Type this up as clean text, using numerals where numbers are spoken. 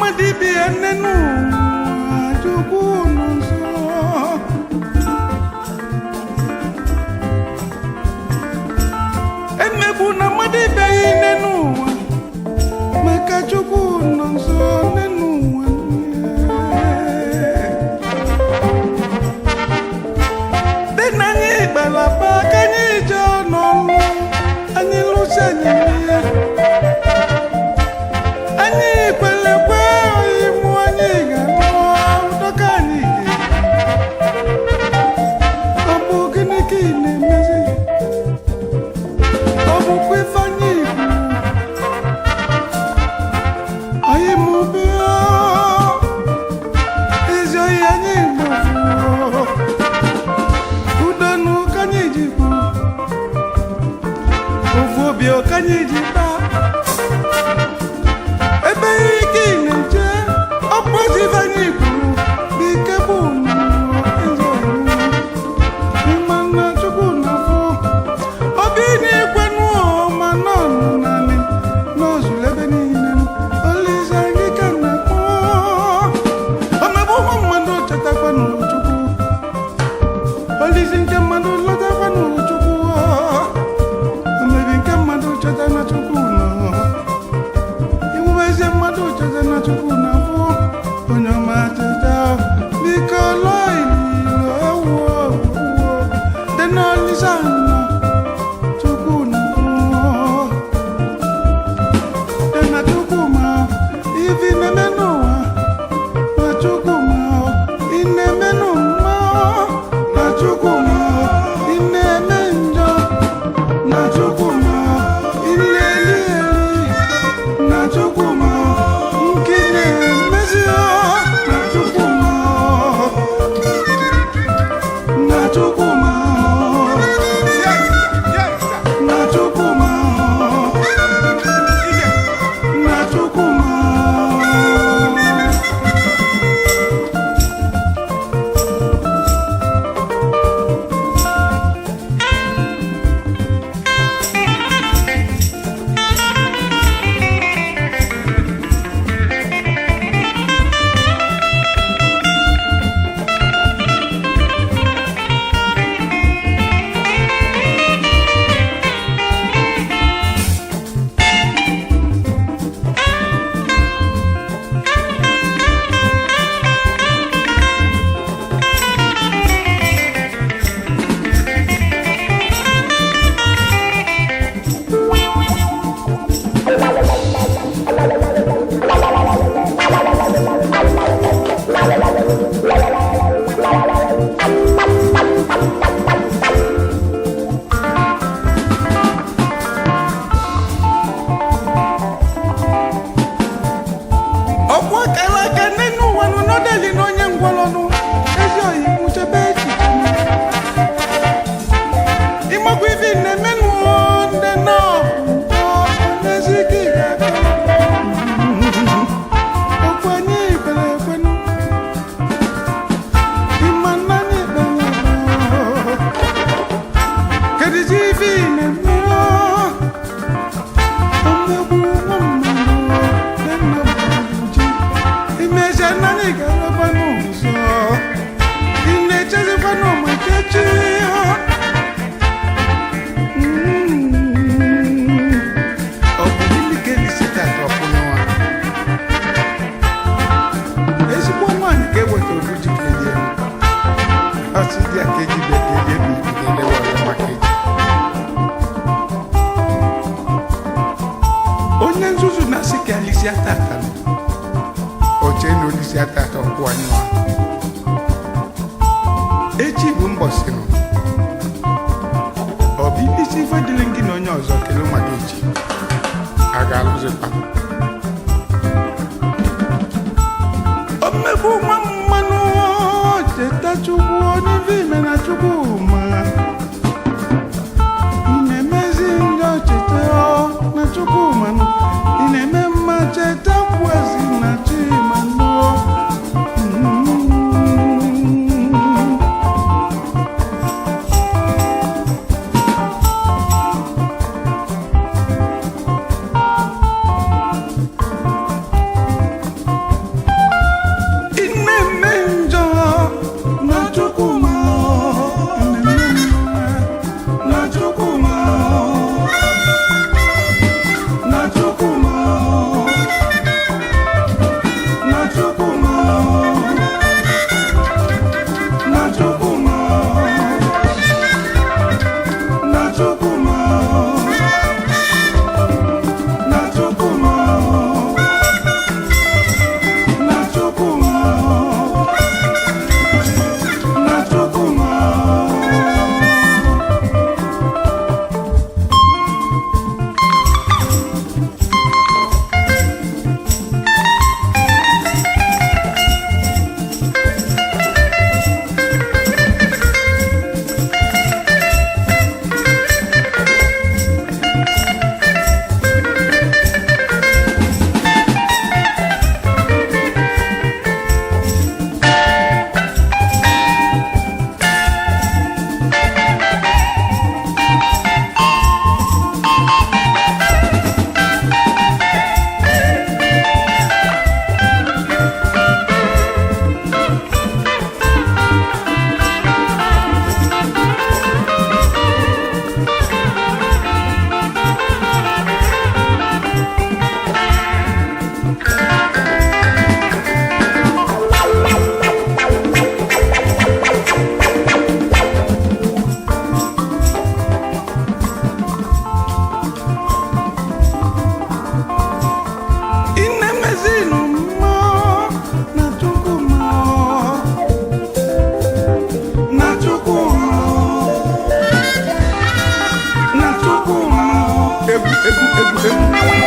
Mmadụ ibe ya nne n'ụwa, Chukwu nọ nso. Emegbu na mmadụ ibe ya nne n'ụwa, maka Chukwu nọ nso nne n'ụwa. Dị na anyị gbalaba ka anyị jee n'ọlụ, anyị lụsị anyị ihe. Anyị kwere ekwe oyimu anyị ga-alụ udo ka anyị ga. Ọ bụ gịnị ka ị na-emezi? Ọ bụkwa ife anyị kwuru. Anyị mụbe ezi oyi anyị gbafuru. Udo na ụka anyị ji kwuru. Ofu obi ụka anyị ji kpaa. Ebe ike ị na-eje ọkpọzi ife anyị kwuru bụ ike bụ ịma na Chukwu na-afụ obi n'ikwe ma nọ naanị n'ozuru ebe niile. Olise gị ka na-akpọ omegbu ụmụ mmadụ, chetakwa n'Chukwu. Olise nke mmadụ, lọtakwa n'Chukwu. Omebi nke mmadụ, cheta na Chukwu nọ. Iwube ezi mmadụ, cheta na Chukwu na afụ. Onye ọma, cheta, biko lụọ ililo ewu owuwo dị n'olisa nọ. Chukwu na afụ dị na Chukwu ma ivi na-eme n'ụwa na Chukwu ma ị na-eme n'ụwa na Chukwu ma ị na-eme njọ na Chukwu ma ị na-eli eli na Chukwu ma nke na-emezi na Chukwu ma na Chukwu ma na Chukwu ma na Chukwu ma. Ọkwa kara aka n'enu ụwa nụ n'ọdali na onye ngwọrọnụ ezi oyi nwụchebe echiche ịmakwa ife na-emenụ ndị nọọbụ onye ezi ike ga-aka okwu anyị kwere ekwenụ ịma na anyị kpere ekwe. Kedụzi ife ị na-eme omegbu nwa mmadụ dị nna bụ ji imezie na anyị ga-alakwa n'ụzọ ị na-echezikwanụ maka echi. Ọ bụ gịnị ka elisi tata ọkwụnụwa ezigbo nwaanyị ka eweta obu ji ka elie ọsị dị ya ka eji bịa ka elie bụ ibu ga-elewe ọrụ maka eji. Onye nzuzu na-asị ka alisia tata nụ. Oche na olisi atata ọkwụ anyụwa echi bụ mbọsị nụ. Ọ bụ isi ife dịrị gị na onye ọzọ kele maka echi a ga-alụzikwa. Omegbu nwa mmanụ, cheta Chukwu n'ife ime na Chukwu ma ị na-emezi njọ, cheta na Chukwu manụ ị na-eme mma, cheta kwuezi na chi manụ. Eh.